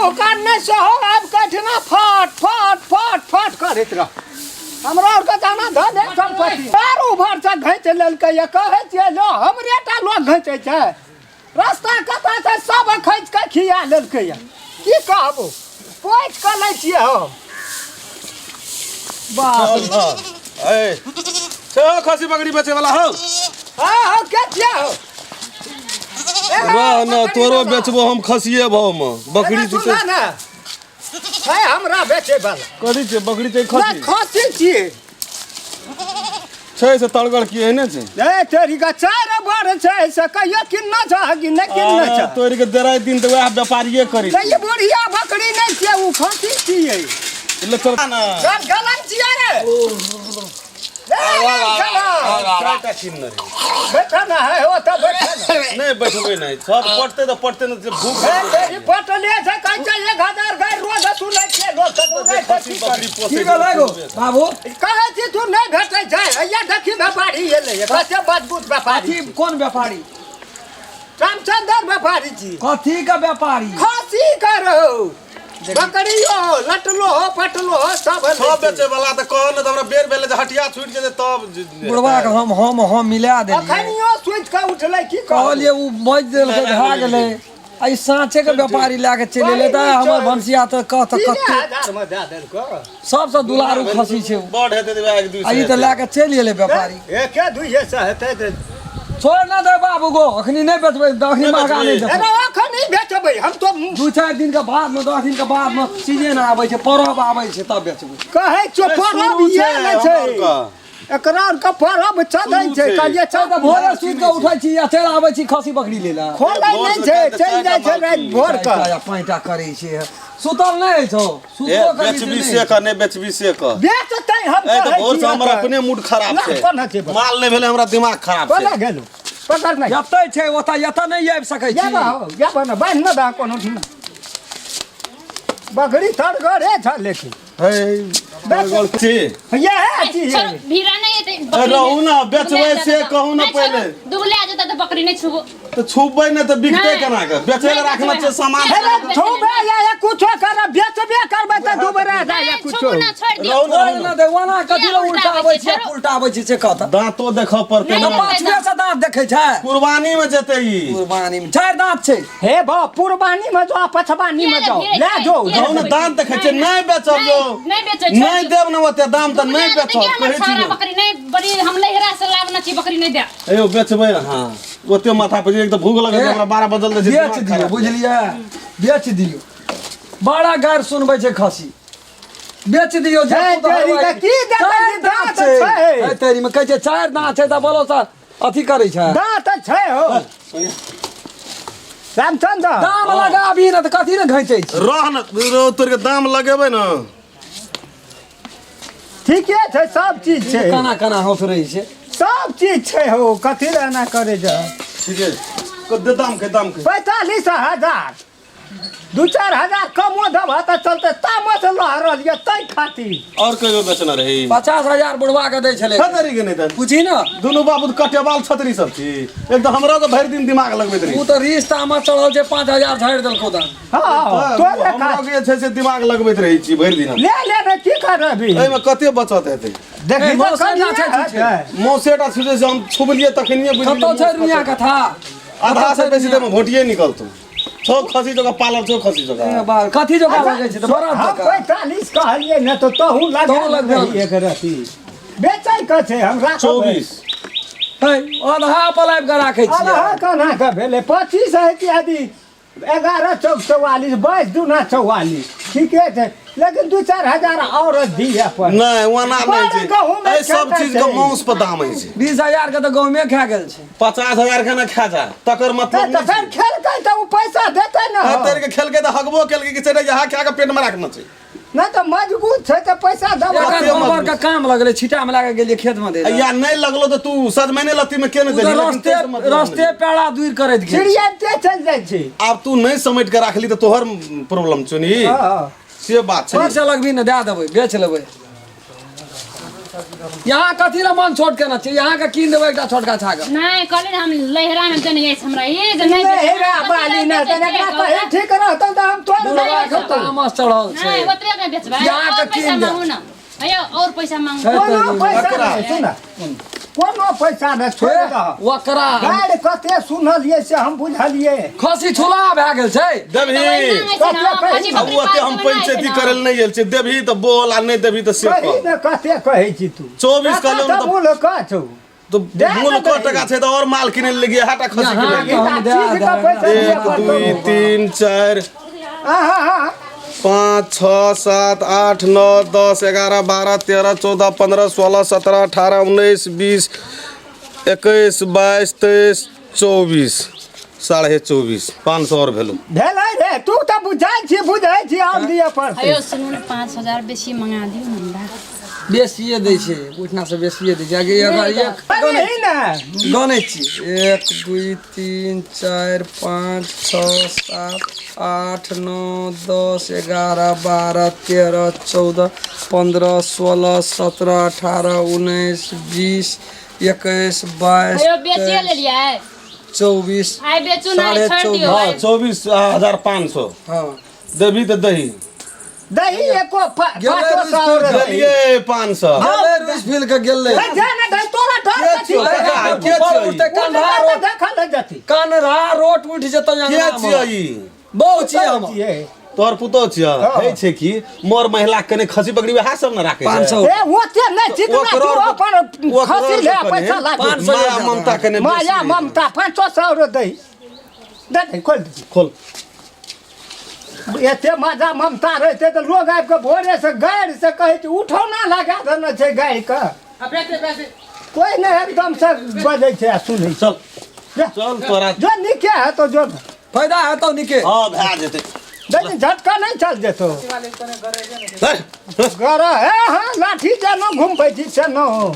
मुँह कान नहि सेहो आबि कऽ एहिठिना फट फट फट फट करैत रह। हमरा आरके जाना धन है सम्पत्ति चारू भर से घैच लेलकै। ये कहै छियै लो हमरे टा लोग घैचै छै, रास्ता कतऽ छै सब खैच कऽ खिया लेलकै। ये की कहबो, पोछि कऽ लै छियै हम। बाप ए छो खसी बकरी बेचे वाला हो? हाँ हाँ, के छियै हो? रह न, तोरो बेचबो हम खसिए भाव में बकरी। एना सुन ने, है हमरा बेचे वाला? कथी छै, बकरी छै? नहि। खसी? खसी छियै। छै से तड़गड़ की एहने छै? ए तेरी का चार बड़ छै से कहियो किन्ना छ कि नहि किन्ना छ? तोड़ के देराइ दिन तऽ वएह व्यापारिए करी। तऽ ई बुढ़िया बकरी नहि छियै, ओ खसी छियै। ले चल ना। चल, गलत छियै रे। ए, चल। चारिटा किनने रही। बैठा ना है हो तऽ बैठा ना। नहि बैठबै, नहि सब पटतै तऽ पटतै ने जे भूख। ए तेरी पटले छै, कहै छै 1000 गाय रोज सुनै छियै लोक तऽ दौड़ै छै। खसी की बकरी करी? पोसै की भेलै गो बाबू? कहै छी तू नहि भेटै छै। हैया देखी, व्यापारी एलै, कते मजबूत व्यापारी। कथी, कोन व्यापारी? रामचंद्र व्यापारी छी। कथी के व्यापारी? खसी करो, बकरियो हो, लटलो हो, पटलो हो, सब। सब बेचे वाला तऽ कह ने तऽ हमरा बेर भेलै जे हटिया छूटि जेतै तब बुढ़वा के हम हम हम मिला देलियै। अखनियो सुति कऽ उठलै की कहलियै? कहलियै ओ बजि देलकै, भए गेलै। आ ई साँचे के व्यापारी लए के चलि एलै तऽ हमर भनसिया तऽ कह तऽ तीने कते हजार मे दए देलको। सबसँ दुलारू खसी छै ओ। बड़ हेतै तऽ वएह एक दू आ ई तऽ लए के चलि एलै व्यापारी। एके दुइये सए हेतै तऽ। छोड़ ना दे बाबू गो, अखनी नहि बेचबै, अखनी नहि महगा नहि बेचबै। देतौ। एना अखन नहि बेचबै हम तो। 2-4 दिन के बाद में, 10 दिन के बाद में, सीजन आबै छै, परब आबै छै तब बेचबै। कहै छियो परब शुरू इएह छै ने हमरा छै। आरके। एकरा आरके परब चलै शुरू छै। छै। कहलियै चल तऽ भोरे सुति कऽ उठै छी आ चलि आबै छी खसी बकरी लै लए। खोलै नहि छै, चलि जाइ छै राति भोर कऽ। चारिटा या 5टा करै छै, सुतल नहि छौ? ए सुतबो करै छै बेचबी नहि। से कह, नहि बेचबी से कह। बेचतै हम। ए तऽ कहै भोर से छी हमर एतऽ। अपने मूड खराब ना, छै। कोना छै बा? माल नहि भेलै, हमरा दिमाग खराब कोना छै। गेलौ पकड़ नहि। जतै छै ओतऽ, एतऽ नहि आबि सकै छी। जाबा हो, जाबा ने, बान्हि ने दह कोनो ठिना। बकरी थरगरे छ लेकिन। हे छी। इएह चीज। छोड़ू, भीड़ा नहीं हेतै ए, बकरी रहू नहि। ने, बेचबै दुबला से जेतै। कहू ने नहि, छोड़ू, पहिले। दुबला जेतै तऽ बकरी नहि छुबो। तऽ छुपबै नहि तऽ बिकतै नहि। केना के? बेचै लए नहि राखने बेचबै छै हम। सामान। हे रे, छुबे या या कुछो कर, बेचबे करबै तऽ दुबरा जाय या नहि, कुछो। छुबू ना, छोड़ि दियौ। रहू ने, छोड़ रहू ना ने। दे, ओना कथी लए उल्टा आबै छै? छोड़ू। उल्टा आबै छै से कहता। दाँतो देखऽ पड़तै नहि, ने। नहि। पाँचवे से दाँत देखै छै। कुर्बानी में जेतै ई। कुर्बानी में चारि दाँत छै। हे बा, पुरबानी में जाओ, पछबानी में जाओ, ले जाओ। रहू ने, दाँत देखै छै। नहि बेचब यौ। नहि बेचै, छोड़ि नहि दियौ। देब ने ओते दाम तऽ दुबला नहि जेतै बेचब कि हमर कहै छी छाड़ा ने। बकरी नहि, बड़ी हम लहिरा से लाबने छी, बकरी नहि देब। हे यौ, बेचबै अहाँ ओते माथा पर? एक तऽ भूख लगै छै हमरा, 12 बजल जाइ छै, बेच दिमाग दियौ। खराब। बुझलियै, बेच दियौ, बड़ा गारि सुनबै छै खसी, बेच दियौ जे हे, पुतहु तेरी है। के की देखै चारि छी, दाँत दाँत छै। छै। हे, तेरी में कहै छै चारि दाँत छै तऽ बोलो सर अथी करै छै। दाँत छै हो रामचंद्र। दाम लगाबी ने तऽ कथी ने घैचै छै? रह ने रह, तोर के दाम लगेबै ने। ठीके छै, सब चीज छै। केना केना हौस रहै छै? सब चीज छै हो, कथी लए एना करे जा? ठीके कते दाम के, दाम के? 45,000, 2-4 हजार कमो देबह तऽ चलतै। तामस लहरल यऽ ताहि खातिर। और कहियो बेचना रही? 50,000 बुढ़वा के दै छलै। छतरी के नहि तऽ। पूछी ने। दुनू बाबू तऽ कटेबाल छतरी सब छी, एक तऽ हमरो के भरि दिन दिमाग लगबैत रही। ओ तऽ रिश्ता तामा चढ़ल छै, 5,000 झाड़ि देलकौ दाम। हँ, तोरे हमरो काज के जे छै से दिमाग लगबैत रहै छी भरि दिन। ले ले ने, की करबी? एहिमे कते बचत हेतै? देखी ए, तऽ मौसा कनिये ना छै, हेतै। छै। मौसेटा छुजे से हम छुबलियै तखनिये बुझि कतौ छै रुइया कथा? आधा से बेसी तऽ भोटिए निकलतौ। छौ खसी जगह पालल छौ, खसी जगह। ए बाल, कथी जोका लगै छै तऽ बड़ा हम जकाँ। 45 कहलियै ने तऽ तहू लगा तोहूँ लगबे। लेबही। एक रत्ती बेचै के छै, हम राखबै। 24। है, आधा पर आबि कऽ राखै आधा छियै। केना के भेलै? 25 है कि यदि 11 चौक 44, 22 दूना 44, ठीके छै, लेकिन 2-4 हजार आओर दिअ पर। नहि, ओना नहि बड़ छै। गहूँम एहि सब खेतै चीज के छै। मांस पर दाम अछि। 20,000 के तऽ गहूमे खा गेल छै। 50,000 के ने खा जा तकर मतलब तऽ नहि फेर छै। खेलकै तऽ ओ पैसा देतै ने। हँ, तेरे के खेलकै तऽ हगबो केलकै कि चले यहाँ खा के पेट में राखना छै। नहि तऽ मजबूत छै तऽ पैसा देबै। एकर कते गोबर मजबूत? के काम लगलै, छिटा में लगा गेलियै खेत में दै लए। या नहि लगलो तऽ तू सजमैने लत्ती में के ने ओ तऽ देलही, लेकिन रस्ते ताहिसँ मतलब रस्ते नहि। पेड़ा दूर करैत गेल। चिड़िया ते चलि जाइ छै। आब तू नहि समेट के राखली तऽ तोहर प्रॉब्लम छौ नी। हँ। से बात छै। से लगबी ने, दए देबै, बेच लेबै। यहाँ कथी लए मन छोट केना छै? यहाँ के कीन देबै एकटा छोटका छागर। नहि, कहली ने हम लहिरा में देने अछि हमरा, ई जे नहि बेचै। लहेरा बाली ने कथी लए तऽ एकरा बेचै? कही ठीक रहतौ तऽ हम तोड़ बुढ़वा देबै। के तामस चढ़ल छै। नहीं, ओतबे के बेचबै। जा के और पैसा कीन दे। मांगू ना। अयो, और पैसा मांगू। छै। कोनो पैसा ककरा? नहि, सुन, कोनो पैसा नहि, छोड़ि दह। ओकरा गारि कते सुनलियै से हम बुझलियै। खसी छुला भए गेल छै। देबही। तऽ ओहिना होइ छै ने, खसी अब बकरी ओते हम पालतू बनाइ पंचायती छै ने। करे लए नहि गेल छियै। देबही तऽ बोल आ नहि देबही तऽ से कही कह। ने, कते कहै छी तू? 24 कहलहुँ तऽ तऽ मूल कह छौ। तऽ दे मूल ने क दही। टका छै तऽ और माल किनै लए लगियै, हाटा खसी यहाँ किनै के हम दए चीज के देबै। पैसा दिअ 1 पड़तौ। 2 3 4 आहा, 5 6 7 8 9 10 11 12 13 14 15 16 17 18 19 20 21 22 23 24 24.5, 500 और भेलो। भेलै रे, तू तऽ बुझै छी, बुझै छी, आओर दिअ पड़तै। अयो सुनू ने, 5000 बेसी मंगा दियौ ने हमरा। बेसिए दै छै, ओहिठिना से बेसिए दै छै। आगे अगर एक अरे ही ने गनै छी, 1 2 3 4 5 6 7 8 9 10 11 12 13 14 15 16 17 18 19 20 21 22 अयो बेचिए लेलियै। 24 आइ बेचू ने, साढ़े छोड़ि दियौ। हाँ, आइ। 24,500। हाँ। देबही तऽ दही। दही एको गेलै पाँचो रुसि सौ गेलै। दही। देलियै 500। गेलै रुसि फील के गेलै। हे, जा ने दही, तोरा डर के कथी? छियौ काका? के ऊपर छियौ ई? उठतै ओ कन्धा तऽ रोट, देखल नहि जती। कन्धा रोट उठि जेतै के अंगनामे। छियौ ई? बहु छियै हमर। छियै। तोहर पुतोह छियौ? हाँ। होइ छै कि मोर महिला के कने खसी बकरी वएह सब ने राखै छै। 500। ए, ओते नहि चिकना, तू ओकरो अपन ओकरो खसी ले, कने पैसा लाग। 500 माया ममता कने बेसी। माया ममता, 500 रो दही दे दही, खोल दे। खोल। एते मजा ममता रहते तऽ लोग आबि कऽ भोरे से गाड़ि से कहै छै उठौना लगा देने छै गाड़ि के, कोई नहि एकदम से बजै छै आ सुनै छै। चल। जा। चल तोरा। जो नीके हेतौ, जो। फायदा हेतौ नीके। हाँ, भए जेतै। लेकिन झटका नहि चल जेतौ। हे, गर हे, हाँ, लाठी जेना घुमबै छी से न हो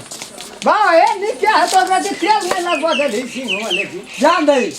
बा। हे, नीके हेतौ, यदि तेल नहि लगबऽ देलही सिंह लेकिन ध्यान दही।